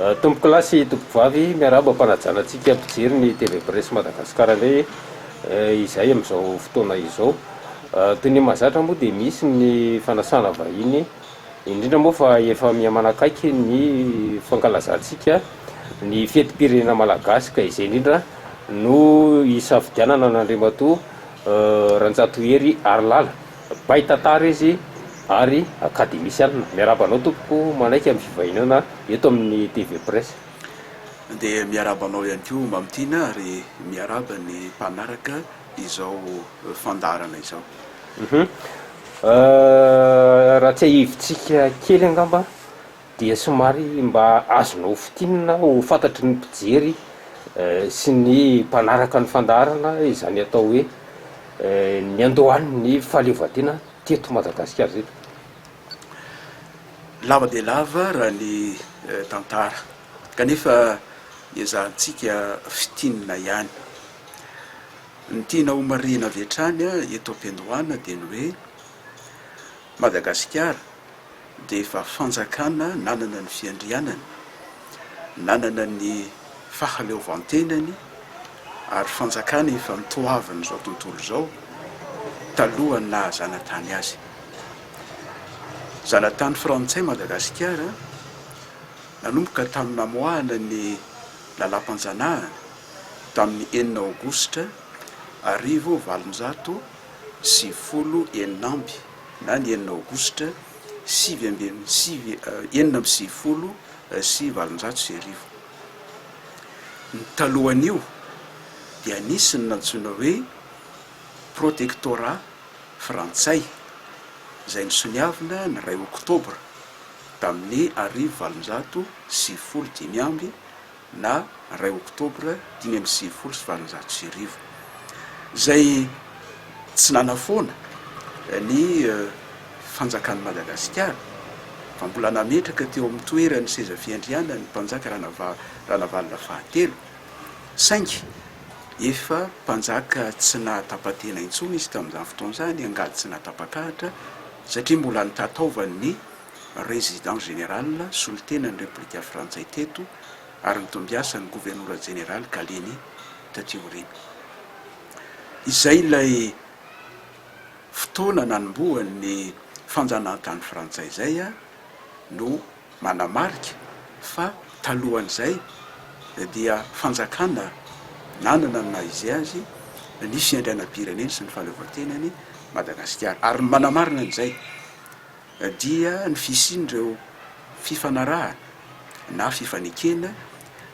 Tompokolahy sy tompokovavy, miarahaba am-panajana antsika mpijery ny TV Presse Madagascar indray izay amin'izao fotoana izao. Toy ny mahazatra moa dia misy ny fanasana vahiny, indrindra moa fa efa miha-manakaiky ny fankalazantsika ny fetim-pirenena malagasy ka izay indrindra no hisafidianana an'Andriamatoa Ranjatohery Harilala. Mpahay tantara izy ary akademisianina. Miarahaba anao tompoko manaiky amin'ny fivahiniana eto amin'ny TV Presse. Dia miarahaba anao ihany koa Mamitiana ary miarahaba ny mpanaraka izao fandaharana izao. Raha tsiahivintsika kely angamba dia somary mba azonao fintinina ho fantatry ny mpijery sy ny mpanaraka ny fandaharana izany atao hoe niandohan'ny fahaleovantena teto Madagasikara izay. Lava dia lava raha ny tantara, kanefa ezahantsika fintinina ihany. Ny tiana homarihina avy hatrany eto am-piandohana dia ny hoe Madagasikara dia efa fanjakana nanana ny fiandrianany, nanana ny fahaleovantenany ary fanjakana efa nitoavin'izao tontolo izao talohan'ny naha zanatany azy. Zanatany frantsay Madagasikara nanomboka tamin'ny namoahana ny lalàm-panjanahana tamin'ny enina aogositra 1896 na ny enina aogositra 1896. Ny talohan'io dia nisy ny nantsoina hoe Protectorat frantsay izay nosoniavina ny iray oktobra tamin'ny 1895 na iray oktobra 1895, izay tsy nanafoana ny fanjakan'i Madagasikara fa mbola nametraka teo amin'ny toeran'ny seza fiandrianany ny mpanjaka Ranavalona fahatelo, saingy efa mpanjaka tsy nahatapa-tena intsony izy tamin'izany fotoana izany, angady tsy nahatapa-kahatra satria mbola nitataovan'ny Résident Général solontenan'ny Repoblika Frantsay teto ary nitombiasan'ny Governora Jeneraly Gallieni taty aoriana. Izay ilay fotoana nanombohan'ny fanjanahantany frantsay izay no manamarika fa talohan'izay dia fanjakana nanana ny naha izy azy ny fiandrianam-pireneny sy ny fahaleovantenany Madagasikara. Ary ny manamarina an'izay dia ny fisian'ireo fifanarahana na fifanekena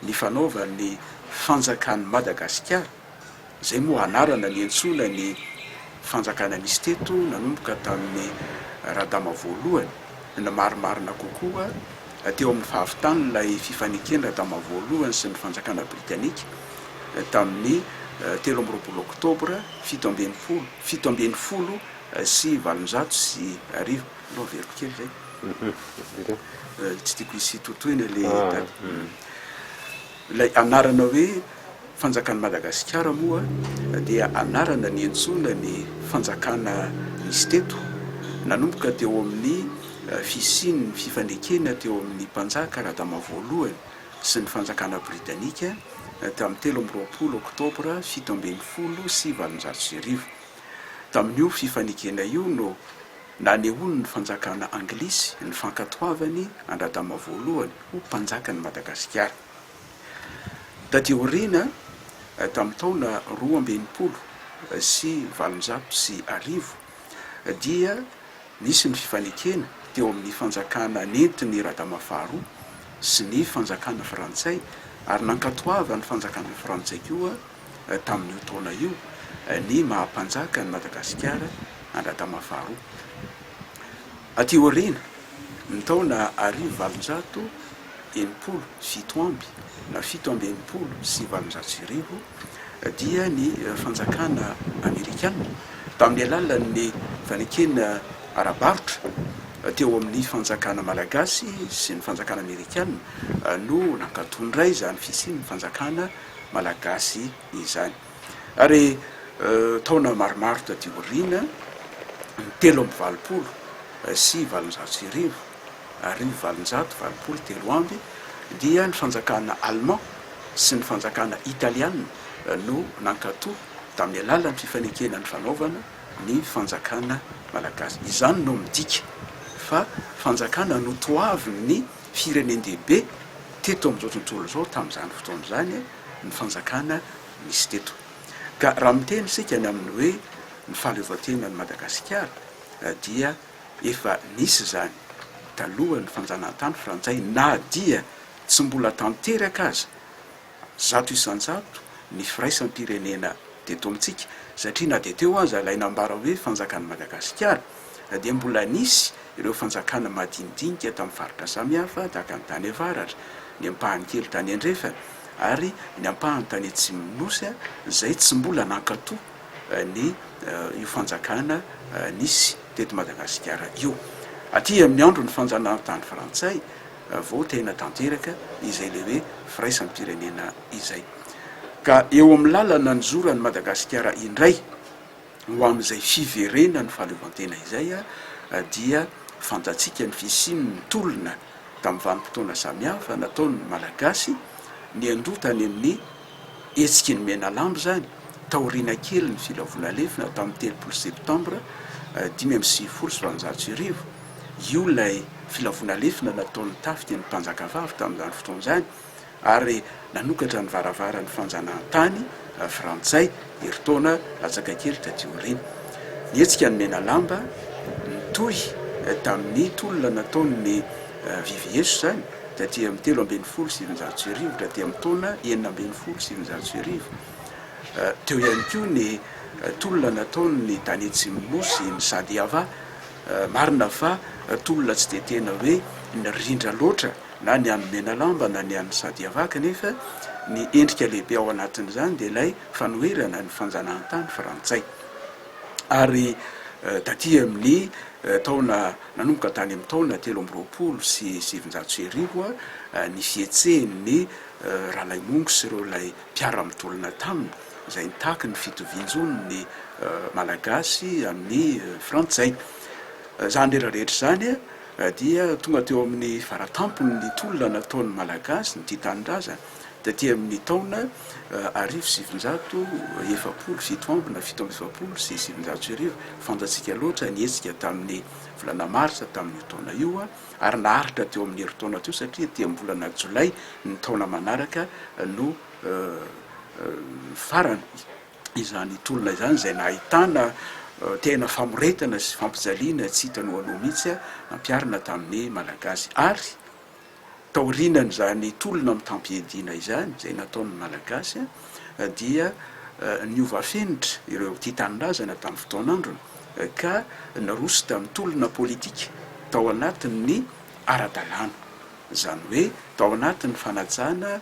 nifanaovan'ny fanjakan'i Madagasikara, izay moa anarana niantsoana ny fanjakana nisy teto nanomboka tamin'i Radama voalohany, na marimarina kokoa teo amin'ny fahavitan'ilay fifaneken'i Radama voalohany sy ny fanjakana britanika tamin'ny 23 oktobra 1867. Aleo averiko kely zay. Tsy tiako hisy totoina le daty. Ilay anarana hoe fanjakan'i Madagasikara moa dia anarana niantsoana ny fanjakana nisy teto nanomboka teo amin'ny fisian'ny fifanekena teo amin'ny mpanjaka Radama voalohany sy ny fanjakana britanika tamin'ny 23 oktobra 1817. Tamin'io fifanekena io no nanehoan'ny fanjakana anglisy ny fankatoavany an-dRadama voalohany ho mpanjakan'i Madagasikara. Taty aoriana, tamin'ny taona 1862, dia nisy ny fifanekena teo amin'ny fanjakana nentin'i Radama faharoa sy ny fanjakana frantsay ary nankatoavan'ny fanjakana frantsay koa tamin'io taona io ny maha mpanjaka an'i Madagasikara an-dRadama faharoa. Aty aoriana, ny taona 1867 na 1867 dia ny fanjakana amerikana tamin'ny alalan'ny fanekena ara-barotra teo amin'ny fanjakana malagasy sy ny fanjakana amerikana no nankatò indray izany fisian'ny fanjakana malagasy izany. Ary taona maromaro taty aoriana, ny 1883, 1883, dia ny fanjakana Allemand sy ny fanjakana Italiana no nankato tamin'ny alalan'ny fifanekena nifanaovana ny fanjakana Malagasy. Izany no midika fa fanjakana notoavin'ny firenen-dehibe teto amin'izao tontolo izao tamin'izany fotoana izany ny fanjakana nisy teto. Ka raha miteny isika ny amin'ny hoe ny fahaleovantenan'i Madagasikara dia efa nisy izany talohan'ny fanjanahantany frantsay na dia tsy mbola tanteraka aza 100% ny firaisam-pirenena teto amintsika satria na dia teo aza ilay nambara hoe fanjakan'i Madagasikara dia mbola nisy ireo fanjakana madinidinika tamin'ny faritra samihafa tahaka ny tany avaratra, ny ampahany kely tany andrefana ary ny ampahany tany atsimon'ny Nosy izay tsy mbola nankato ny io fanjakana nisy teto Madagasikara io. Aty amin'ny andron'ny fanjanahantany frantsay vao tena tanteraka izay ilay hoe firaisam-pirenena izay. Ka eo amin'ny lalana nizoran'i Madagasikara indray ho amin'izay fiverenan'ny fahaleovantena izay dia fantatsika ny fisian'ny tolona tamin'ny vanim-potoana samihafa nataon'ny Malagasy niandoha tany amin'ny hetsiky ny Menalamba izany taoriana kely ny filavoana lefona tamin'ny 30 septambra 1895. Io ilay filavoana lefona nataon'ny tafiky ny mpanjakavavy tamin'izany fotoana izany ary nanokatra ny varavaran'ny fanjanahantany frantsay herintaona latsaka kely taty aoriana. Ny hetsika ny Menalamba nitohy tamin'ny tolona nataon'ny VVS izany taty amin'ny 1913 taty amin'ny taona 1916. Teo ihany koa ny tolona nataon'ny tany Atsimon'ny Nosy, ny Sadiava. Marina fa tolona tsy dia tena hoe nirindra loatra na ny an'ny Menalamba na ny an'ny Sadiava kanefa ny endrika lehibe ao anatin'izany dia ilay fanoherana ny fanjanahantany frantsay. Ary taty amin'ny taona nanomboka tany amin'ny taona 1923 ny fihetsehin'ny Ralaimongo sy ireo ilay mpiara-mitolona taminy izay nitaky ny fitovian-jon'ny Malagasy amin'ny Frantsay. Izany rehetra rehetra izany dia tonga teo amin'ny faratampony ny tolona nataon'ny Malagasy ny tia tanindrazana taty amin'ny taona 1947 na 1947. Fantatsika loatra ny hetsika tamin'ny volana marsa tamin'io taona io ary naharitra teo amin'ny herintaona teo satria aty amin'ny volana jolay ny taona manaraka no nifarana izany tolona izany izay nahitana tena famoretana sy fampijaliana tsy hita noanoa mihitsy nampiharina tamin'ny Malagasy ary taorianan'izany tolona mitam-piadiana izany izay nataon'ny Malagasy dia niova fenitra ireo tia tanindrazana tamin'ny fotoan'androny ka niroso tamin'ny tolona politika tao anatin'ny ara-dalàna, izany hoe tao anatin'ny fanajana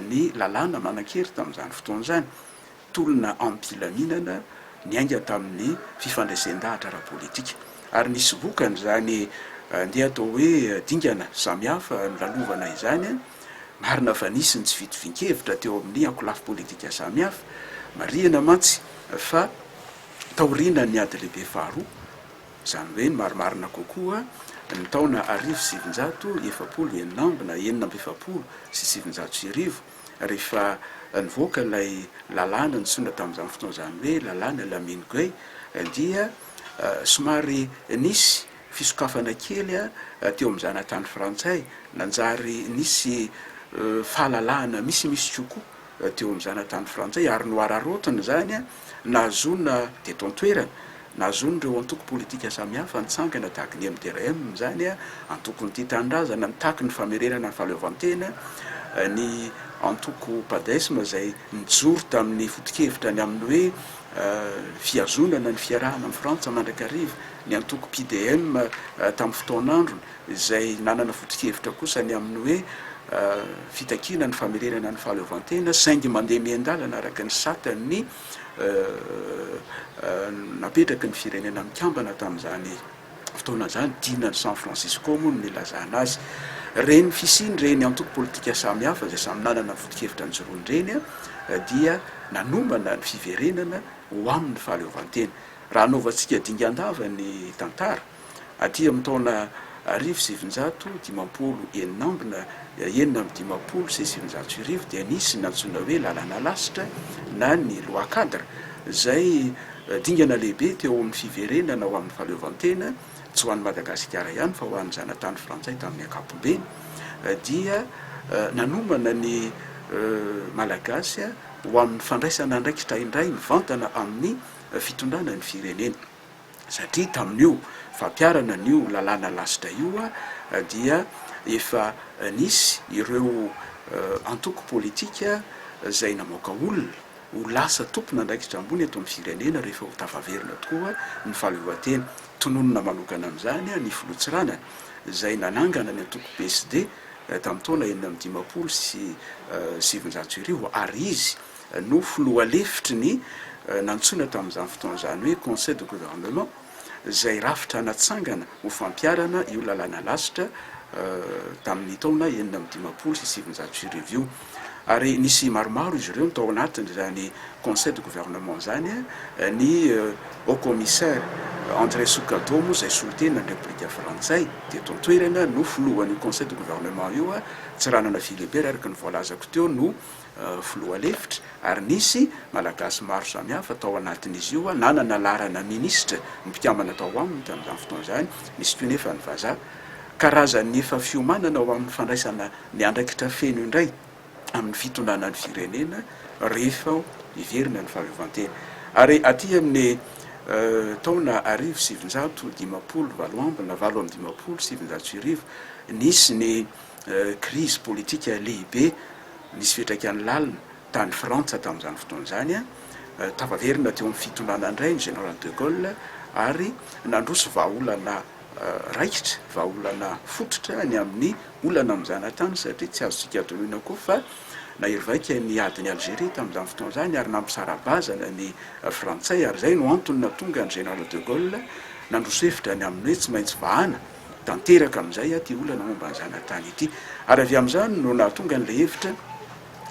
ny lalàna manan-kery tamin'izany fotoana izany. Tolona amim-pilaminana niainga tamin'ny fifandresen-dahatra ara-politika. Ary nisy vokany izany ndeha atao hoe dingana samihafa nolalovana izany. Marina fa nisy ny tsy fitovian-kevitra teo amin'ny ankolafy politika samihafa. Marihina mantsy fa taorianan'ny ady lehibe faharoa, izany hoe ny marimarina kokoa ny taona 1946 na 1946, rehefa nivoaka ilay lalàna nantsoina tamin'izany fotoana izany hoe lalàna Lamine Gueye dia somary nisy fisokafana kely teo amin'ny zanatany frantsay, nanjary nisy fahalalahana misimisy kokoa teo amin'ny zanatany frantsay ary nohararaotina izany nahazoana teto an-toerana Nahazoan'ireo antoko politika samihafa nitsangana tahaka ny MDRM izany, antokon'ny Tia Tanindrazana nitaky ny famerenana ny fahaleovantena, ny antoko Padesm izay nijoro tamin'ny foto-kevitra ny amin'ny hoe fihazonana ny fiarahana amin'i Frantsa mandrakariva, ny antoko PDM tamin'ny fotoan'androny izay nanana foto-kevitra kosa ny amin'ny hoe fitakiana ny famerenana ny fahaleovantena saingy mandeha miandalana araka ny satan'ny Napetraky ny Firenena Mikambana tamin'izany fotoana izany, dinan'i San Francisco moa no nilazana azy. Ireny fisian'ireny antoko politika samihafa izay samy nanana ny foto-kevitra nijoroany ireny dia nanomana ny fiverenana ho amin'ny fahaleovantena. Raha anaovantsika dingan-dava ny tantara, aty amin'ny taona 1956 na 1956 dia nisy ny antsoina hoe lalàna lasitra na ny loi cadre izay dingana lehibe teo amin'ny fiverenana ho amin'ny fahaleovantena, tsy ho an'i Madagasikara ihany fa ho an'ny zanatany frantsay tamin'ny ankapobeny, dia nanomana ny Malagasy ho amin'ny fandraisana andraikitra indray mivantana amin'ny fitondrana ny firenena. Satria tamin'io fampiharana an'io lalàna lasitra io dia efa nisy ireo antoko politika izay namoaka olona ho lasa tompon'andraikitra ambony eto amin'ny firenena rehefa ho tafaverina tokoa ny fahaleovantena. Tononina manokana amin'izany ny filoha Tsiranana izay nanangana ny antoko PSD tamin'ny taona 1956 ary izy no filoha lefitry ny nantsoina tamin'izany fotoana izany hoe Conseil de gouvernement izay rafitra natsangana ho fampiharana io lalàna lasitra tamin'ny taona 1956 io. Ary nisy maromaro izy ireo no tao anatin'izany Conseil de gouvernement izany, ny Haut Commissaire André Soucadaux moa izay solontenan'ny Repoblika Frantsay teto an-toerana no filohan'io Conseil de gouvernement io, Tsiranana Philibert araka ny voalazako teo no filoha lefitra ary nisy Malagasy maro samihafa tao anatin'izy io nanana laharana minisitra ny mpikambana tao aminy tamin'izany fotoana izany, nisy koa nefa ny vazaha. Karazan'ny efa fiomanana ho amin'ny fandraisana ny andraikitra feno indray amin'ny fitondrana ny firenena rehefa hiverina ny fahaleovantena. Ary aty amin'ny taona 1958 na 1958, nisy ny krizy politika lehibe nisy fiantraikany lalina tany Frantsa tamin'izany fotoana izany. Tafaverina teo amin'ny fitondrana indray ny Général de Gaulle ary nandroso vahaolana raikitra, vahaolana fototra ny amin'ny olana amin'ny zanatany satria tsy azontsika adinoina koa fa nahery vaika ny adin'i Algerie tamin'izany fotoana izany ary nampisara-bazana ny Frantsay ary izay no antony nahatonga an'i Général de Gaulle nandroso hevitra ny amin'ny hoe tsy maintsy vahana tanteraka amin'izay ity olana momba ny zanatany ity ary avy amin'izany no nahatonga an'ilay hevitra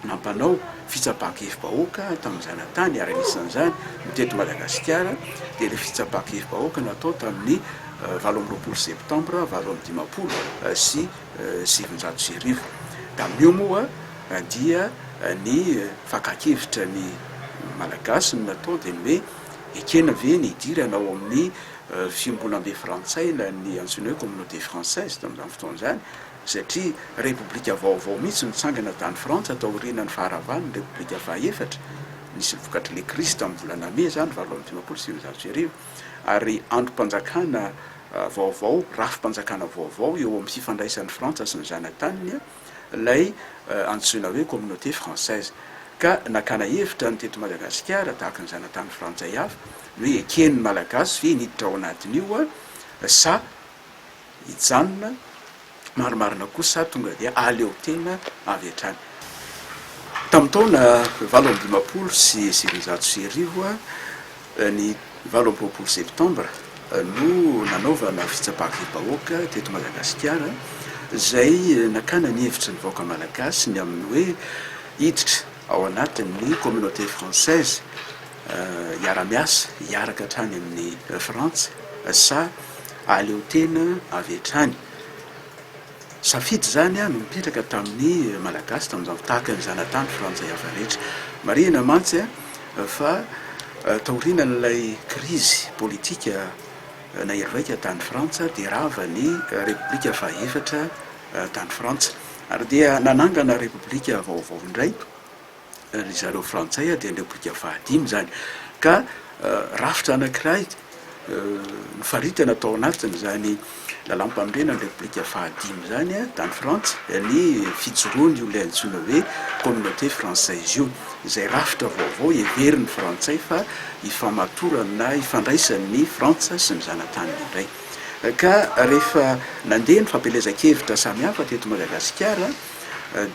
nampanao fitsapan-kevi-bahoaka tamin'ny zanatany ary anisan'izany ny teto Madagasikara dia ilay fitsapan-kevi-bahoaka natao tamin'ny 28 septambra 1958. Tamin'io moa dia ny fakan-kevitra ny Malagasy no natao dia ny hoe ekena ve ny hidirana ao amin'ny fiombonambe frantsay na ny antsoina hoe communauté française tamin'izany fotoana izany satria repoblika vaovao mihitsy nitsangana tany Frantsa taorianan'ny faharavan'ny repoblika fahaefatra, nisy vokatr'ilay krizy tamin'ny volana mey izany 1958, ary andrim-panjakana vaovao, rafi-panjakana vaovao eo amin'ny fifandraisan'i Frantsa sy ny zanataniny ilay antsoina hoe communauté française. Ka nakana hevitra ny teto Madagasikara tahaka ny zanatany frantsay hafa, ny hoe eken'ny Malagasy ve ny hiditra ao anatin'io sa hijanona marimarina kosa tonga dia aleo tena avy hatrany. Tamin'ny taona 1958, ny 28 septambra no nanaovana fitsapan-kevi-bahoaka teto Madagasikara izay nakana ny hevitry ny vahoaka malagasy ny amin'ny hoe hiditra ao anatin'ny communauté française hiara-miasa hiaraka hatrany amin'i Frantsa sa aleo tena avy hatrany. Safidy izany no nipetraka tamin'ny Malagasy tamin'izany tahaka ny zanatany frantsay hafa rehetra. Marihina mantsy fa taorianan'ilay krizy politika nahery vaika tany Frantsa dia rava ny Repoblika fahaefatra tany Frantsa ary dia nanangana Repoblika vaovao indray. ry zareo frantsay dia ny repoblika fahadimy izany ka rafitra anankiray nofaritana tao anatin'izany lalàmpanorenana ny repoblika fahadimy izany tany Frantsa ny fijoroany io ilay antsoina hoe communauté française io izay rafitra vaovao heverin'ny frantsay fa ifamatorany na ifandraisan'ny Frantsa sy ny zanataniny indray ka rehefa nandeha ny fampielezan-kevitra samihafa teto Madagasikara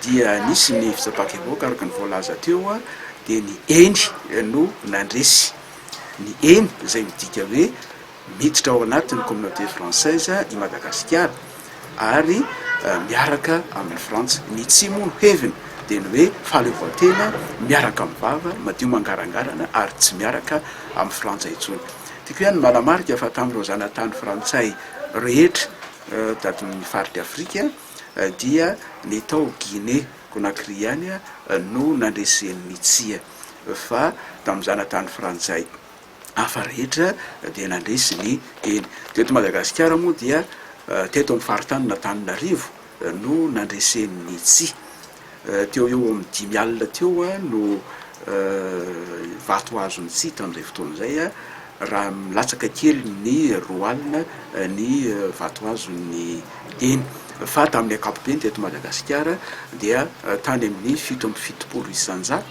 dia nisy ny fitsapan-kevoka araka ny voalaza teo dia ny eny no nandresy. Ny eny izay midika hoe miditra ao anatin'ny communauté française i Madagasikara ary miaraka amin'i Frantsa. Ny tsia moa no heviny dia ny hoe fahaleovantena miaraka amin'ny vava, madio mangarangarana ary tsy miaraka amin'i Frantsa intsony. Tiako ihany ny manamarika fa tamin'ireo zanatany frantsay rehetra tato amin'ny faritr'i Afrika, dia ny tao Guinée Conakry ihany no nandresen'ny tsia fa tamin'ny zanatany frantsay hafa rehetra dia nandresy ny eny. Teto Madagasikara moa dia teto amin'ny faritanin'Antananarivo no nandresen'ny tsia. Teo eo amin'ny 50 teo no vato azon'ny tsia tamin'izay fotoana izay, raha milatsaka kely ny 20 ny vato azon'ny eny. Fa tamin'ny ankapobeny teto Madagasikara dia tany amin'ny 77%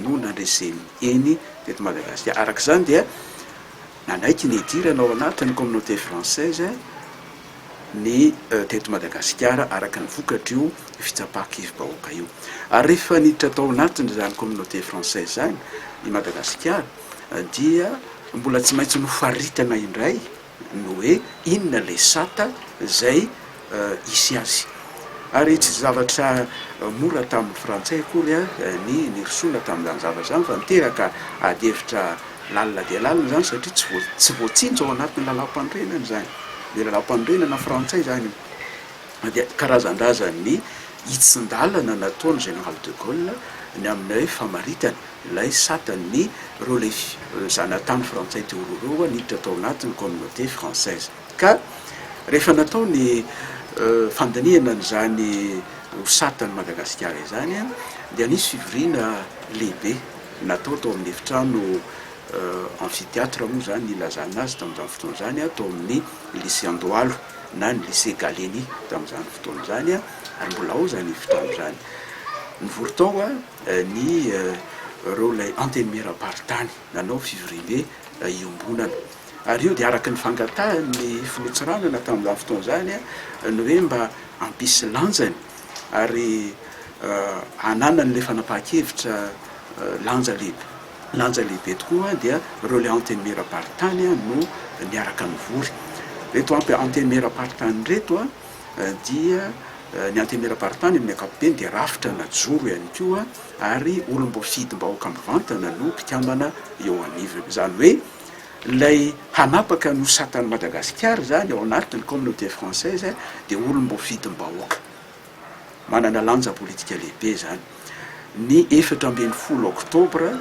no nandresen'ny eny teto Madagasikara. Araka izany dia nanaiky ny hidirana ao anatin'ny Communauté française ny teto Madagasikara araka ny vokatr'io fitsapan-kevi-bahoaka io. Ary rehefa niditra tao anatin'izany Communauté française izany i Madagasikara dia mbola tsy maintsy nofaritana indray ny hoe inona ilay sata izay hisy azy. Ary tsy zavatra mora tamin'ny Frantsay akory ny nirosoana tamin'izany zavatra izany fa niteraka adihevitra lalina dia lalina izany satria tsy voa, tsy voatsinjo ao anatin'ny lalàmpanorenana izany. Ny lalàmpanorenana frantsay izany io dia karazan-drazan'ny hitsin-dalana nataon'ny Général de Gaulle ny amin'ny hoe famaritana ilay satan'ny ireo ilay zanatany frantsay teo aloha ireo niditra tao anatin'ny communauté française. Ka rehefa natao ny fandinihana an'izany ho satan'i Madagasikara izany dia nisy fivoriana lehibe natao tao amin'ny efitrano amphithéâtre moa izany nilazana azy tamin'izany fotoana izany, tao amin'ny lycée Andohalo na ny lycée Gallieni tamin'izany fotoana izany ary mbola ao izany efitrano izany. Nivory tao ny ireo ilay antenimieram-paritany nanao fivoriambe iombonana. Ary io dia araka ny fangatahan'ny filoha Tsiranana tamin'izany fotoana izany ny hoe mba hampisy lanjany ary hananan'ilay fanapahan-kevitra lanja lehibe lanja lehibe tokoa dia ireo ilay antenimieram-paritany no niaraka nivory. Ireto antenimieram-paritany ireto dia ny antenimieram-paritany amin'ny ankapobeny dia rafitra najoro ihany koa ary olom-boafidim-bahoaka mivantana no mpikambana eo anivony. Izany hoe ilay hanapaka ny ho satan'i Madagasikara izany ao anatin'ny communauté française dia olom-boafidim-bahoaka. Manana lanja politika lehibe izany. Ny 14 oktobra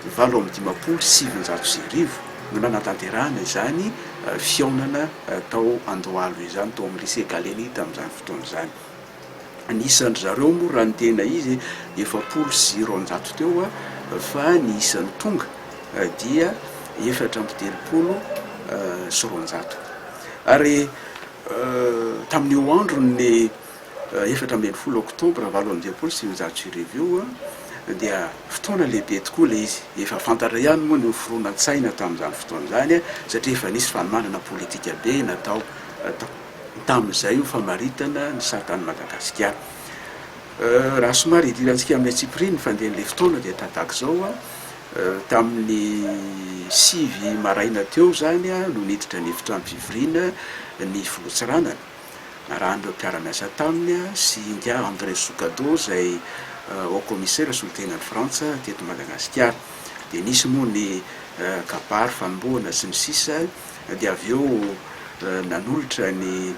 1958 no nanatanterahana izany fihaonana tao Andohalo izany, tao amin'ny lycée Gallieni tamin'izany fotoana izany. Ny isan-dry zareo moa raha ny tena izy 240 teo fa ny isan'ny tonga dia 234. Ary tamin'io andron'ny 14 oktobra 1958 io dia fotoana lehibe tokoa ilay izy. Efa fantatra ihany moa ny ho fironan-tsaina tamin'izany fotoana izany satria efa nisy fanomanana politika be natao tamin'izay ho famaritana ny satan'i Madagasikara. Raha somary hidirantsika amin'ny antsipiriany ny fandehan'ilay fotoana dia tahaka izao, tamin'ny 9 maraina teo izany no niditra ny efitrano fivoriana ny filoha Tsiranana, narahan'ireo mpiara-miasa taminy sy ingahy André Soucadaux izay Haut Commissaire solontenan'i Frantsa teto Madagasikara. Dia nisy moa ny kabary fanombohana sy ny sisa dia avy eo nanolotra ny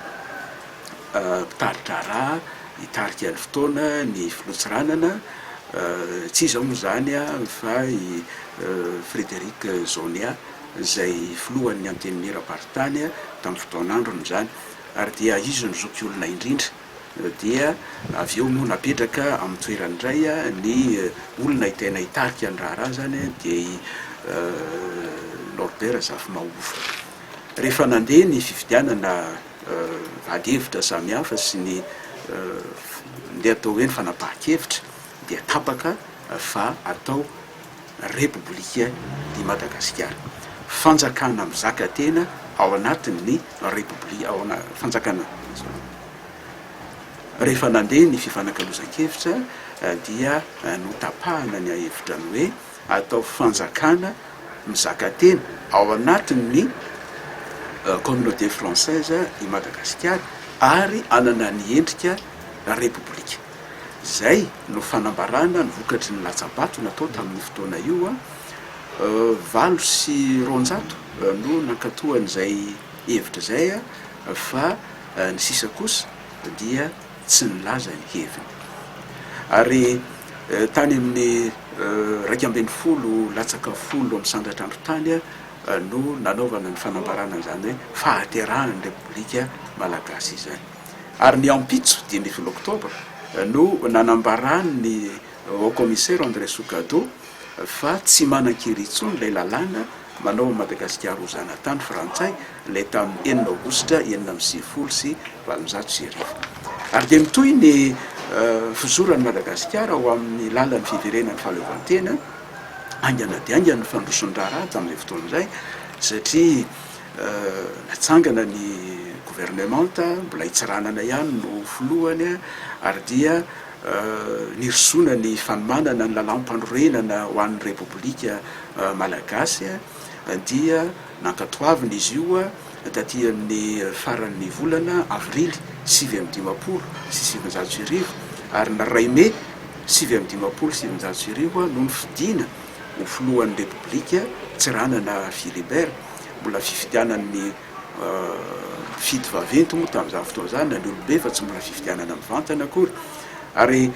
mpitari-draharaha hitarika ny fotoana ny filoha Tsiranana, tsy iza moa izany fa i Frédéric Zonia izay filohan'ny Antenimieram-paritany tamin'ny fotoan'androny izany ary dia izy no zokiolona indrindra. Dia avy eo moa napetraka amin'ny toerany indray ny olona tena hitarika ny raharaha izany dia i Norbert Zafimahova. Rehefa nandeha ny fifidianana ady hevitra samihafa sy ny ndeha atao hoe ny fanapahan-kevitra dia tapaka fa atao Repoblika i Madagasikara. Fanjakana mizaka tena ao anatin'ny Repoblika, ao ana, fanjakana. Rehefa nandeha ny fifanakalozan-kevitra dia notapahana ny hevitra ny hoe atao fanjakana mizaka tena ao anatin'ny Communauté française i Madagasikara ary hanana ny endrika Repoblika. Izay no fanambarana ny vokatry ny latsa-bato natao tamin'io fotoana io. 208 no nankatoa an'izay hevitra izay fa ny sisa kosa dia. tsy nilaza ny heviny. Ary tany amin'ny 11 latsaka folo amin'ny sandratr'andro tany no nanaovana ny fanambarana an'izany hoe fahaterahan'ny Repoblika Malagasy izany. Ary ny ampitso, 15 oktobra, no nanambaran'ny Haut Commissaire André Soucadaux fa tsy manan-kery intsony ilay lalàna manao an'i Madagasikara ho zanatany frantsay, ilay tamin'ny enina aogositra 1896. Ary dia mitohy ny fizoran'i Madagasikara ho amin'ny lalan'ny fiverenan'ny fahaleovantena, haingana dia haingana ny fandrosoan'ny raharaha tamin'izay fotoana izay, satria natsangana ny governemanta, mbola i Tsiranana ihany no filohany, ary dia nirosoana ny fanomanana ny lalàmpanorenana ho an'ny Repoblika Malagasy, dia nankatoavina izy io taty amin'ny faran'ny volana avrily 1959, ary ny iray mey 1959 no nofidina ho filohan'ny Repoblika Tsiranana Philibert, mbola fifidianan'ny mpifidy vaventy moa tamin'izany fotoana izany na ny olobe fa tsy mbola fifidianana mivantana akory, ary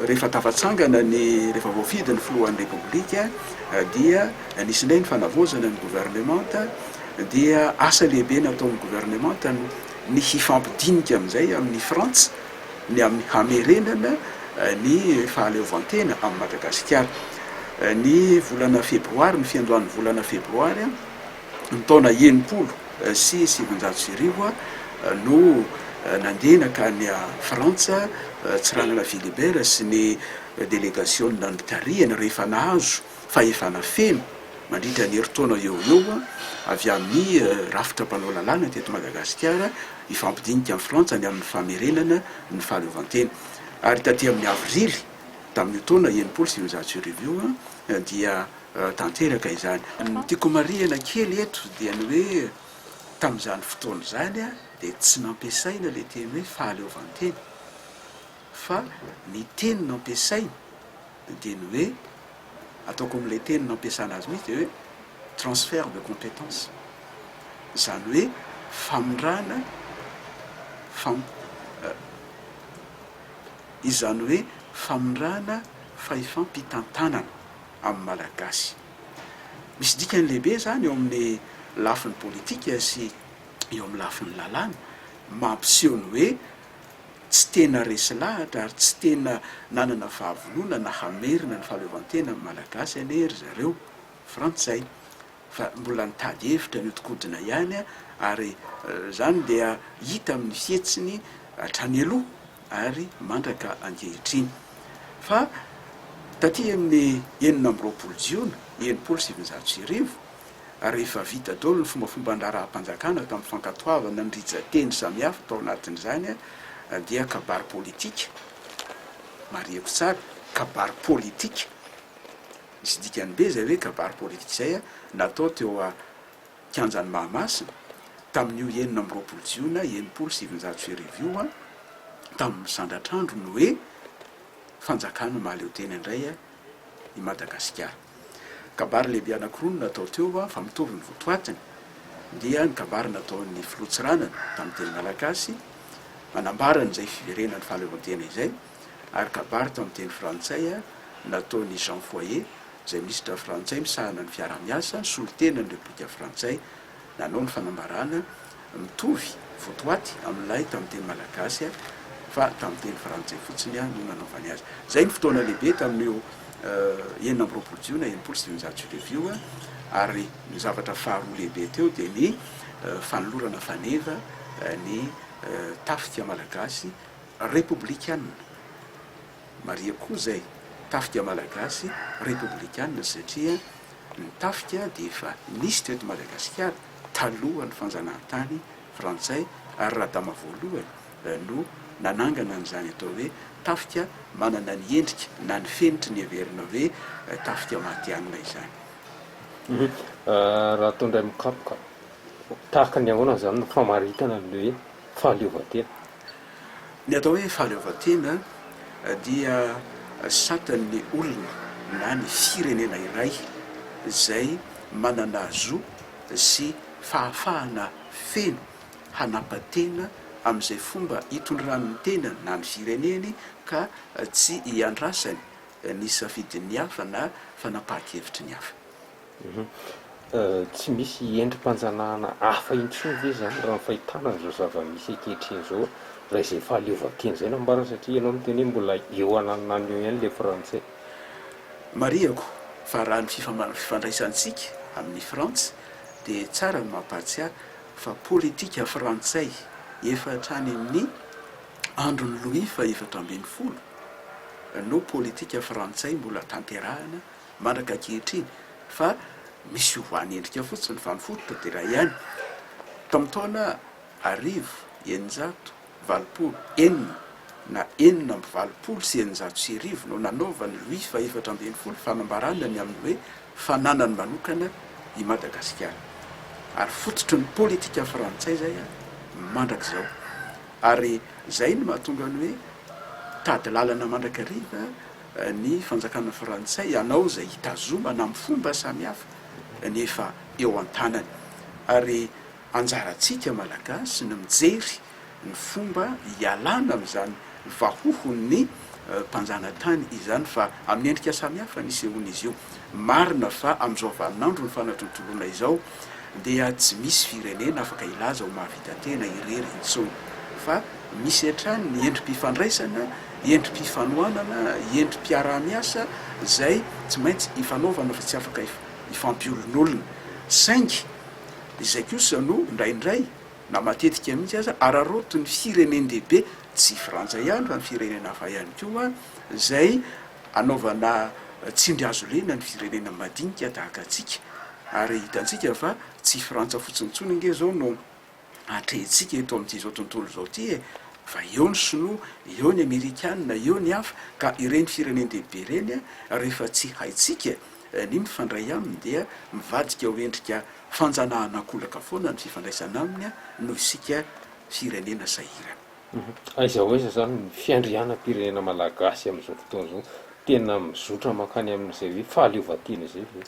rehefa tafatsangana ny, rehefa voafidy ny filohan'ny Repoblika dia nisy indray ny fanavaozana ny governemanta, dia asa lehibe nataon'ny governemanta ny hifampidinika amin'izay amin'i Frantsa ny amin'ny hamerenana ny fahaleovantena amin'i Madagasikara. Ny volana febroary, ny fiandohan'ny volana febroary ny taona 1960 no nandeha nankany Frantsa Tsiranana Philibert sy ny delegasiona notarihany rehefa nahazo fahefana feno mandritra ny herintaona eo ho eo avy amin'ny rafitra mpanao lalàna teto Madagasikara hifampidinika amin'i Frantsa ny amin'ny famerenana ny fahaleovantena. Ary taty amin'ny avrily tamin'io taona 1960 io dia tanteraka izany. Ny tiako homarihana kely eto dia ny hoe tamin'izany fotoana izany dia tsy nampiasaina ilay teny hoe fahaleovantena fa ny teny nampiasaina dia ny hoe, ataoko amin'ilay teny nampiasana azy mihitsy dia hoe transfert de compétence, izany hoe famindrana fam-, izany hoe famindrana fahefam-pitantanana amin'ny Malagasy. Misy dikany lehibe izany eo amin'ny lafiny politika sy eo amin'ny lafiny lalàna, mampiseho ny hoe tsy tena resy lahatra ary tsy tena nanana fahavononana hamerina ny fahaleovantena ny Malagasy anie ry zareo Frantsay fa mbola nitady hevitra nihodinkodina ihany ary izany dia hita amin'ny fihetsiny hatrany aloha ary mandraka ankehitriny fa taty amin'ny 26 jiona 1960 Rehefa vita daholo ny fombafomban-draharaham-panjakana tamin'ny fankatoavana ny rijan-teny samihafa tao anatin'izany dia kabary politika, marihiko tsara, kabary politika, misy dikany be izay hoe kabary politika izay, natao teo kianjan'i Mahamasina tamin'io 26 jiona 1960 io, tamin'ny sandratr'andro ny hoe fanjakana mahaleo tena indray i Madagasikara. Kabary lehibe anankiroa no natao teo fa mitovy ny votoatiny, dia ny kabary nataon'ny Filoha Tsiranana tamin'ny teny malagasy manambara an'izay fiverenan'ny fahaleovantena izay ary kabary tamin'ny teny frantsay nataon'i Jean Foyer izay minisitra frantsay misahana ny fiaraha-miasa nisolo tena ny Repoblika frantsay nanao ny fanambarana mitovy votoaty amin'ilay tamin'ny teny malagasy fa tamin'ny teny frantsay fotsiny no nanaovany azy. Izay ny fotoana lehibe tamin'io 26 jiona 1960 io ary ny zavatra faharoa lehibe teo dia ny fanolorana faneva ny tafika malagasy repoblikana. Marihiko koa izay tafika malagasy repoblikana satria ny tafika dia efa nisy teto Madagasikara talohan'ny fanjanahantany frantsay ary Radama voalohany no nanangana an'izany atao hoe tafika manana ny endrika na ny fenitry ny heverina hoe tafika matihanina izany. Raha atao indray mikapoka, tahaka ny ahoana izany no famaritana ny hoe fahaleovantena? Ny atao hoe fahaleovantena dia satan'ny olona na ny firenena iray izay manana zo sy fahafahana feno hanapa-tena. amin'izay fomba hitondrany ny tenany na ny fireneny ka tsy hiandrasany ny safidin'ny hafa na fanapahan-kevitry ny hafa. Tsy misy endri-panjanahana hafa intsony ve izany raha ny fahitana an'izao zava-misy ankehitriny izao, raha izay fahaleovantena izay no ambara satria ianao miteny hoe mbola eo ananonanona eo ihany ilay frantsay. Marihako fa raha ny fifandraisantsika amin'i Frantsa dia tsara ny mampahatsiahy fa politika frantsay efa hatrany amin'ny andron'i Louis faha-14 no politika frantsay mbola tanterahana mandraka ankehitriny fa misy fiovana endrika fotsiny fa ny fototra dia iray ihany. Tamin'ny taona 1686 na 1686 no nanaovan'i Louis faha-14 fanambarana ny amin'ny hoe fananany manokana i Madagasikara ary fototry ny politika frantsay izay mandrak'izao ary izay no mahatonga ny hoe tady lalana mandrakariva ny fanjakana frantsay hanao izay hitazomana amin'ny fomba samihafa ny efa eo an-tanany ary anjarantsika Malagasy ny mijery ny fomba hialana amin'izany vahohon'ny mpanjanatany izany fa amin'ny endrika samihafa ny isehoan'izy io. Marina fa amin'izao vaninandron'ny fanatontoloana izao dia tsy misy firenena afaka hilaza ho mahavita tena irery intsony fa misy hatrany ny endri-pifandraisana, endri-pifanohanana, endri-piaraha-miasa izay tsy maintsy ifanaovana fa tsy afaka ifampiolonolona. Saingy izay kosa no indraindray na matetika mihitsy aza araraotin'ny firenen-dehibe, tsy Frantsa ihany fa ny firenena hafa ihany koa, izay anaovana tsindry hazo lena ny firenena madinika tahaka antsika. Ary hitantsika fa tsy Frantsa fotsiny intsony ange izao no atrehintsika eto amin'ity izao tontolo izao ity e, fa eo ny sinoa, eo ny amerikana, eo ny hafa, ka ireny firenen-dehibe ireny rehefa tsy haintsika ny mifandray aminy dia mivadika ho endrika fanjanahana ankolaka foana ny fifandraisana aminy noho isika firenena sahirana. Aiza ho aiza izany ny fiandrianam-pirenena malagasy amin'izao fotoana izao? Tena mizotra mankany amin'izay hoe fahaleovantena izay ve?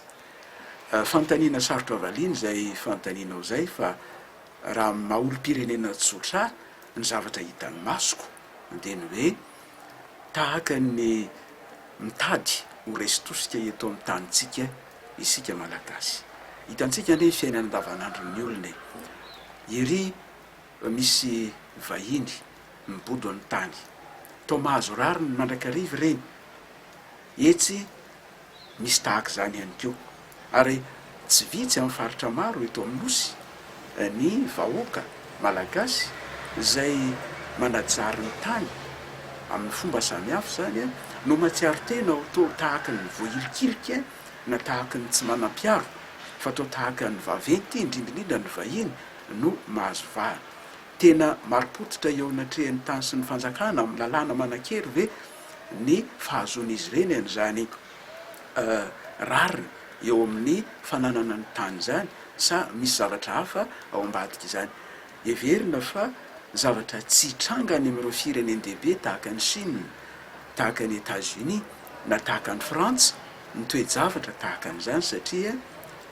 Fanontaniana sarotra valiana izay fanontanianao izay fa raha amin'ny maha olom-pirenena tsotra ahy, ny zavatra hitan'ny masoko dia ny hoe tahaka ny mitady ho resy tosika eto amin'ny tanintsika isika Malagasy. Hitantsika anie ny fiainana andavanandron'ny olona e. Ery misy vahiny mibodo ny tany. Toa mahazo rariny mandrakariva ireny. Etsy misy tahaka izany ihany koa. Ary tsy vitsy amin'ny faritra maro eto amin'ny Nosy ny vahoaka Malagasy izay manajary ny tany amin'ny fomba samihafa izany no mahatsiaro tena ho toa tahaka ny voahilikilika na tahaka ny tsy manam-piaro fa toa tahaka ny vaventy indrindra indrindra ny vahiny no mahazo vahana. Tena marim-pototra eo anatrehan'ny tany sy ny fanjakana amin'ny lalàna manan-kery ve ny fahazoan'izy ireny an'izany rariny eo amin'ny fananana ny tany izany sa misy zavatra hafa ao ambadik'izany? Heverina fa zavatra tsy hitranga any amin'ireo firenen-dehibe tahaka an'i Chine, tahaka an'i Etats-Unis na tahaka an'i Frantsa ny toe-javatra tahaka an'izany satria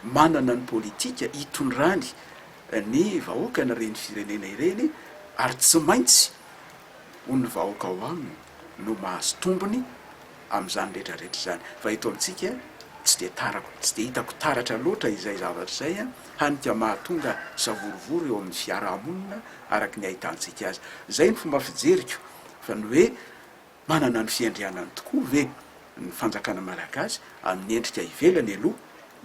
manana ny politika hitondrany ny vahoakany ireny firenena ireny ary tsy maintsy ho ny vahoaka ao aminy no mahazo tombony amin'izany rehetra rehetra izany. Fa eto amintsika tsy dia tarako, tsy dia hitako taratra loatra izay zavatra izay, hany ka mahatonga savorovoro eo amin'ny fiarahamonina araka ny ahitantsika azy. Izay ny fomba fijeriko fa ny hoe Manana ny fiandrianany tokoa ve ny fanjakana malagasy amin'ny endrika ivelany aloha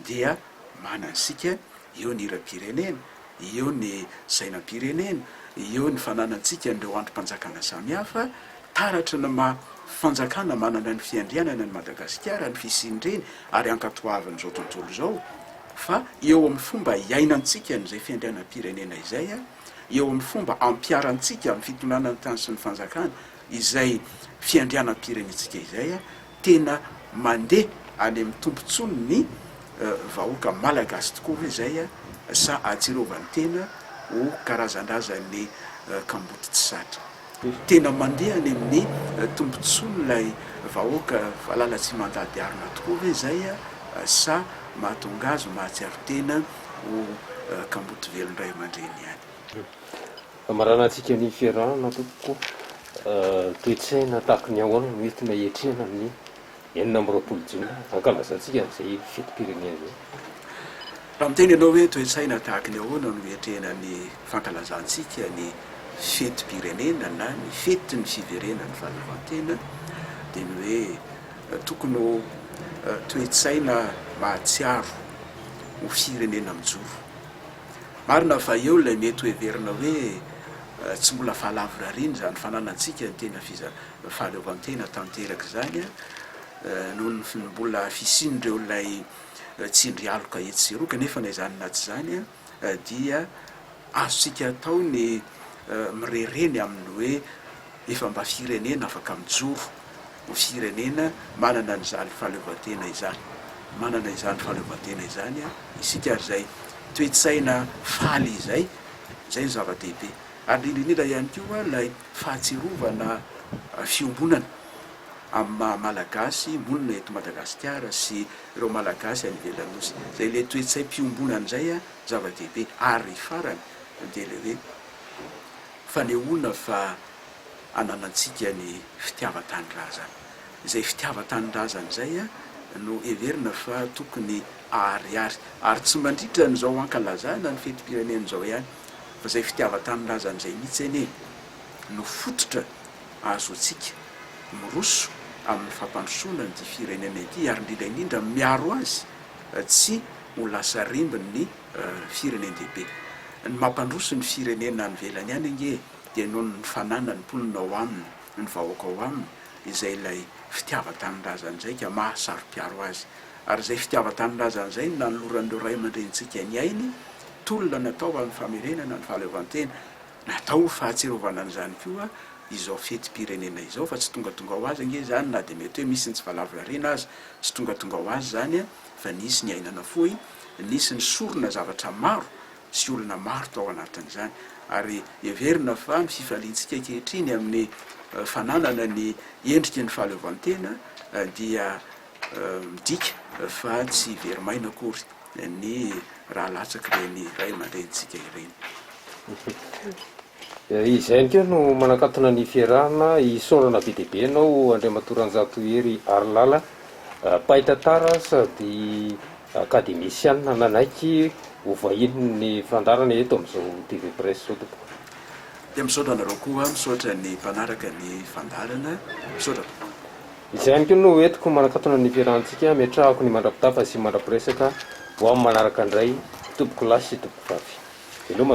dia manana isika eo ny hiram-pirenena, eo ny sainam-pirenena, eo ny fananantsika an'ireo andrim-panjakana samihafa, taratry ny maha fanjakana manana ny fiandrianana an'i Madagasikara ny fisian'ireny ary ankatoavin'izao tontolo izao fa eo amin'ny fomba iainantsika an'izay fiandrianam-pirenena izay, eo amin'ny fomba ampiharantsika amin'ny fitondrana ny tany sy ny fanjakana izay fiandrianam-pirenentsika izay tena mandeha any amin'ny tombontsoan'ny vahoaka malagasy tokoa ve izay sa ahatsiarovany tena ho karazandrazan'ny kamboty tsy zatra? Tena mandeha any amin'ny tombontsoan'ilay vahoaka valala tsy mandady harona tokoa ve izay sa mahatonga azy mahatsiaro tena ho kamboty velon-dray aman-dreny ihany? Famaranantsika ny fiarahana tompoko, toe-tsaina tahaky ny ahoana no entina hiatrehana ny 26 jona hankalazantsika an'izay fetim-pirenena izay? Raha miteny ianao hoe toe-tsaina tahaky ny ahoana no hiatrehana ny fankalazantsika ny fetim-pirenena na ny fetin'ny fiverenan'ny fahaleovantena dia ny hoe tokony ho toe-tsaina mahatsiaro ho firenena mijoro. Marina fa eo ilay mety ho heverina hoe tsy mbola fahalavorariana izany fananantsika ny tena fahaleovantena tanteraka izany noho ny mbola fisian'ireo ilay tsindry aloka etsy sy eroa kanefa na izany na tsy izany dia azontsika atao ny mirereny amin'ny hoe efa mba firenena afaka mijoro ho firenena manana an'izany fahaleovantena izany. Manana izany fahaleovantena izany isika ary izay toe-tsaina faly izay, izay no zava-dehibe. Ary indrindra indrindra ihany koa ilay fahatsiarovana fiombonana amin'ny maha Malagasy monina eto Madagasikara sy ireo Malagasy any ivelan'ny Nosy. Izay ilay toe-tsaim-piombonana izay zava-dehibe. Ary farany dia ilay hoe fanehoana fa ananantsika ny fitiavan-tanindrazana. Izay fitiavan-tanindrazana izay no heverina fa tokony aharihary, ary tsy mandritra an'izao ankalazana ny fetim-pirenena izao ihany, fa izay fitiavan-tanindrazana izay mihitsy anie no fototra ahazoantsika miroso amin'ny fampandrosoana an'ity firenena ity, ary indrindra indrindra miaro azy tsy ho lasa rembin'ny firenen-dehibe. Ny mampandroso ny firenena any ivelany any ange dia noho ny fananan'ny mponina ao aminy, ny vahoaka ao aminy, izay ilay fitiavan-tanindrazana izay ka maha saro-piaro azy. Ary izay fitiavan-tanindrazana izay no nanoloran'ireo ray aman-drenintsika ny ainy, tolona natao ho amin'ny famerenana ny fahaleovantena. Natao ho fahatsiarovana an'izany koa izao fetim-pirenena izao fa tsy tongatonga ho azy ange izany na dia mety hoe misy ny tsy valavorariana aza, tsy tongatonga ho azy izany fa nisy ny aina nafoy, nisy ny sorona zavatra maro sy olona maro tao anatin'izany. Ary heverina fa ny fifaliantsika ankehitriny amin'ny fananana ny endriky ny fahaleovantena dia midika fa tsy very maina akory ny raha latsak'ireny ray aman-drenintsika ireny. Izay ihany koa no manakatona ny fiarahana, isaorana be dia be anao Andriamatoa Ranjato Hery Harilala, mpahay tantara sady akademisiana nanaiky ho vahinin'ny fandaharana eto amin'izao TV Presse izao tompoko. Dia misaotra anareo koa, misaotra ny mpanaraka ny fandaharana, misaotra tompoko. Izay ihany koa no entiko manakatona ny fiarahantsika, ametrahako ny mandra-pitafa sy mandra-piresaka ho amin'ny manaraka indray tompoko lahy sy tompoko vavy. Veloma.